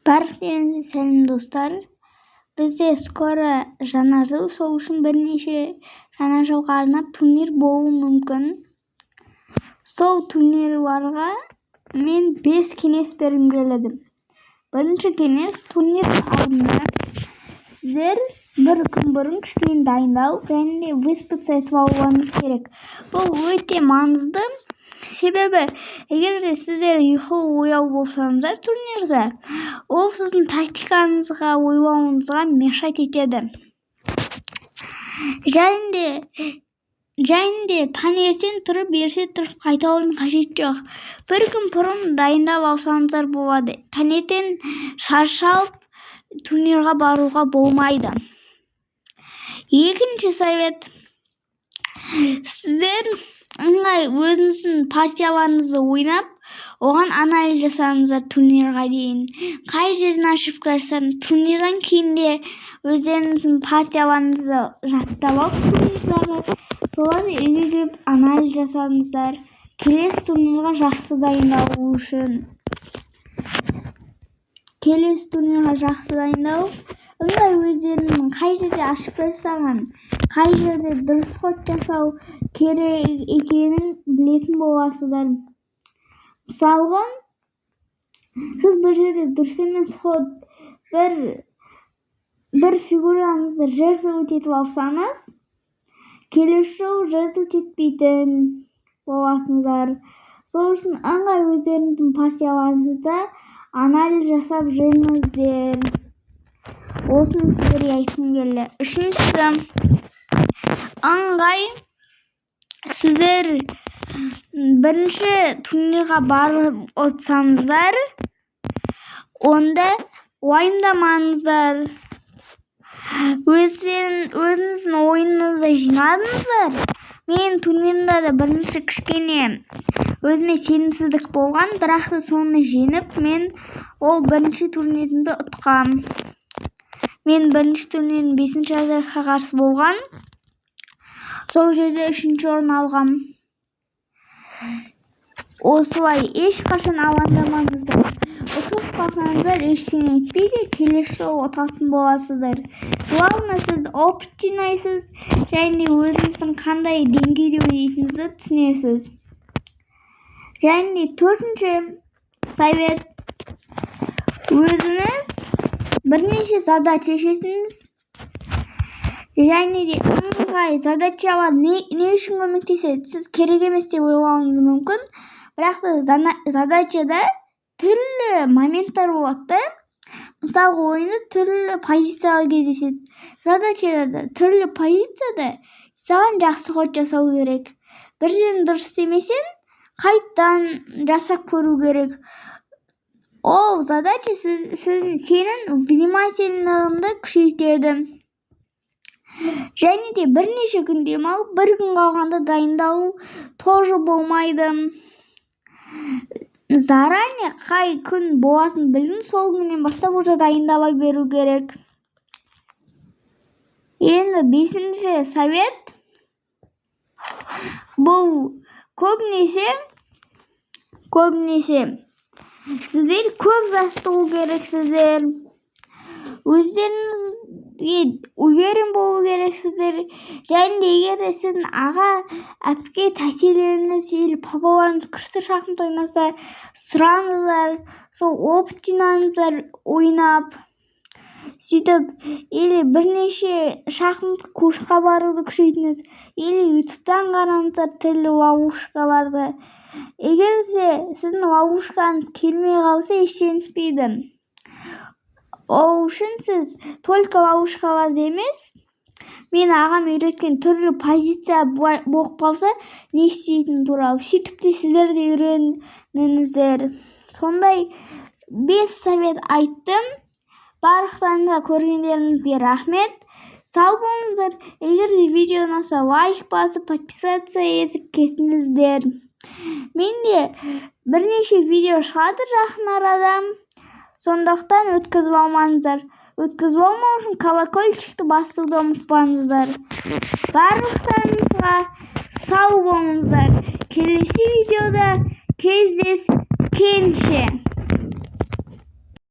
Барлықтарыңызға сәлем, достар! Бізде скоро жаңа жыл, сол үшін бірнеше жаңа жылға арнап турнир болуы мүмкін. Сол турнирларға мен бес кеңес бергім келеді. Бірінші кеңес: турнир алдында сіздер бір күн бұрын кішкене дайындалып және де выспаться етіп алуларыңыз керек. Бұл өте маңызды, себебі егер де сіздер ұйқы ояу болсаңыздар турнирде, ол сіздің тактикаңызға, ойлауыңызға мешать етеді. Және де таңертең тұрып, ерте тұрып қайталаудың қажеті жоқ. Бір күн бұрын дайындап алсаңыздар болады. Таңертең шаршап турнирға баруға болмайды. Екінші совет: сіздер ыңғай өзіңіздің партияларыңызды ойнап, оған анализ жасаңыздар. Турнирға дейін қай жерден ошибка жасадым, турнирдан кейін де өздеріңіздің партияларыңызды жаттап алып, турнирдағы соларды үйге келіп анализ жасаңыздар, келесі турнирға жақсы дайындалу үшін. Келесі турнирға жақсы дайындалып, ыңғай өздерінің қай жерде ошибка жасаған, қай жерде дұрыс ход жасау керек екенін білетін боласыздар. Мысалға, сіз бір жерде дұрыс емес ход, бір фигураңызды жертвовать етіп алсаңыз, келесі жолы жертвовать етпейтін боласыздар. Сол үшін ыңғай өздеріңіздің партияларыңызда анализ жасап жүріңіздер. Осыны сіздерге айтқым келді. Үшіншісі: ыңғай сіздер бірінші турнирға барып отырсаңыздар, онда уайымдамаңыздар. Өзіңіздің ойыныңызды жинадыңыздар. Менің турнирімде де бірінші кішкене өзіме сенімсіздік болған, бірақ та соны жеңіп, мен ол бірінші турнирімді ұтқам. Мен бірінші турнирім бесінші разрядқа қарсы болған, сол жерде үшінші орын алғам. Осылай ешқашан алаңдамаңыздар. Ұтылып қалсаңыздар, ештеңе етпейді, келесі жолы ұтатын боласыздар. Главное, сіз опыт жинайсыз және де өзіңіздің қандай деңгейде ойнайтыныңызды түсінесіз. Және де төртінші совет: өзіңіз бірнеше задача шешесіңіз. Және де ыңғай задачалар не үшін көмектеседі, сіз керек емес деп ойлауыңыз мүмкін, бірақ та задачада түрлі моменттер болады да. Мысалға, ойында түрлі позицияға кездеседі, задачада да түрлі позицияда саған жақсы ход жасау керек. Бір жерін дұрыс істемесең, қайтадан жасап көру керек. Ол задача сенің внимательныйыңды күшейтеді. Және де бірнеше күн демалып, бір күн қалғанда дайындалу тоже болмайды. Заранее қай күн болатынын білдің, сол күннен бастап уже дайындала беру керек. Енді бесінші совет: бұл көбінесе сіздер көп жаттығу керексіздер, өздеріңізге уверен болу керексіздер. Және де егер де сіздің аға, әпке, тәтелеріңіз или папаларыңыз күшті шахмат ойнаса, сұраңыздар, сол опыт жинаңыздар ойнап. Сөйтіп, или бірнеше шахмат курсқа баруды күшейтіңіз, или Ютубтан қараңыздар түрлі ловушкаларды. Егер де сіздің ловушкаңыз келмей қалса, ештеңе етпейді. Ол үшін сіз только ловушкаларды емес, мен ағам үйреткен түрлі позиция болып қалса, не істейтіні туралы, сөйтіп те сіздер де үйреніңіздер. Сондай бес совет айттым. Барлықтарыңызға көргендеріңізге рахмет, сау болыңыздар! Егер де видео ұнаса, лайк басып, подписаться етіп кетіңіздер. Менде бірнеше видео шығады жақын арада, сондықтан өткізіп алмаңыздар. Өткізіп алмау үшін колокольчикті басуды ұмытпаңыздар. Барлықтарыңызға сау болыңыздар, келесі видеода кездескенше!